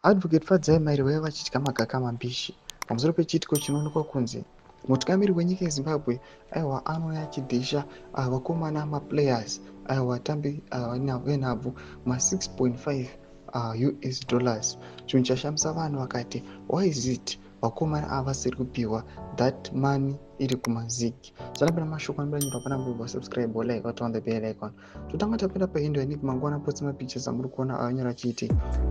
Advocate Fadzai Mairi vaiva vachidya magaka mambishi pamusoro pechiitiko chinoonekwa kunzi mutungamiri wenyika yeZimbabwe, aiwa, anouya achidhisha vakomana, maplayers, aiwa, vatambi venhabvu ma6.5 US dollars. Chinhu chashamisa vanhu, vakati, "Why is it vakomana ava vasiri kupiwa that money iri kumaZiG?" Zvanapinda mashoko anobuda panapa. Subscribe, like, on the bell icon. Totanga tapinda pahindo yaNick Mangwana, post mapictures amuri kuona avanyora achiti,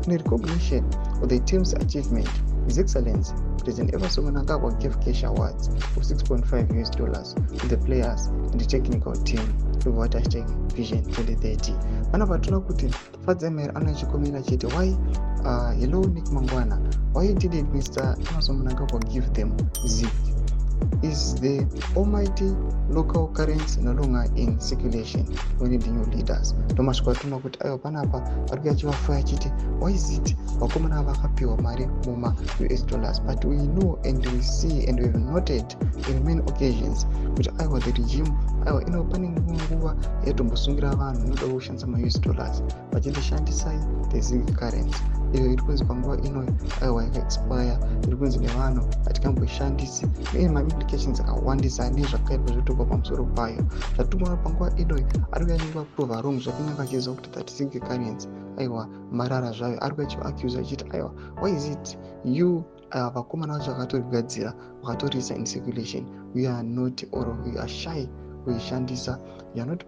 "In recognition of the team's achievement, His Excellency President Emmerson Mnangagwa gave cash awards of 6.5 US dollars to the players and the technical team." Tobva vati #Vision2030. Panapa toona kuti Fadzai Mairi anochikomera achiti, "Why, hello Nick Mangwana, why didn't Mr Emmerson Mnangagwa give them ZiG? Is the almighty local currency no longer in circulation? We need new leaders." Ndomasvika atuma kuti, aiwa, panapa ari kuya achivafaya achiti, why is it vakomana ava vakapiwa mari muma-US dollars? But we know and we see and we have noted in many occasions kuti, aiwa, the regime, aiwa, ino pane nguva yaitombosungira vanhu inoda kushandisa maUS dollars, vachiti shandisai the ZiG currency, iyo iri kunzi panguva ino, aiwa, yakaexpire, iri kunzi nevanhu hatikamboishandisi, neine maimplications akawandisa nezvakaipa zvotogwa pamusoro payo. Zvatikuona panguva inoyi, ari kuya achivaprova wrong, zvakunyange achiziva kuti that ZiG currency, aiwa, marara zvayo. Ari kuya achivaaccusa achiti, aiwa, why is it you, vakomana vacho vakatorigadzira, vakatoriisa in circulation, we are not, or we are shy kuishandisa? You are not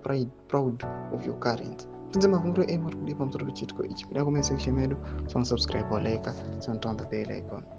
proud of your currency. Tinze mafungiro enyu, ari kudii pamusoro pechiitiko ichi? Kuda comment section medu, subscribe, like, turn on the bell icon.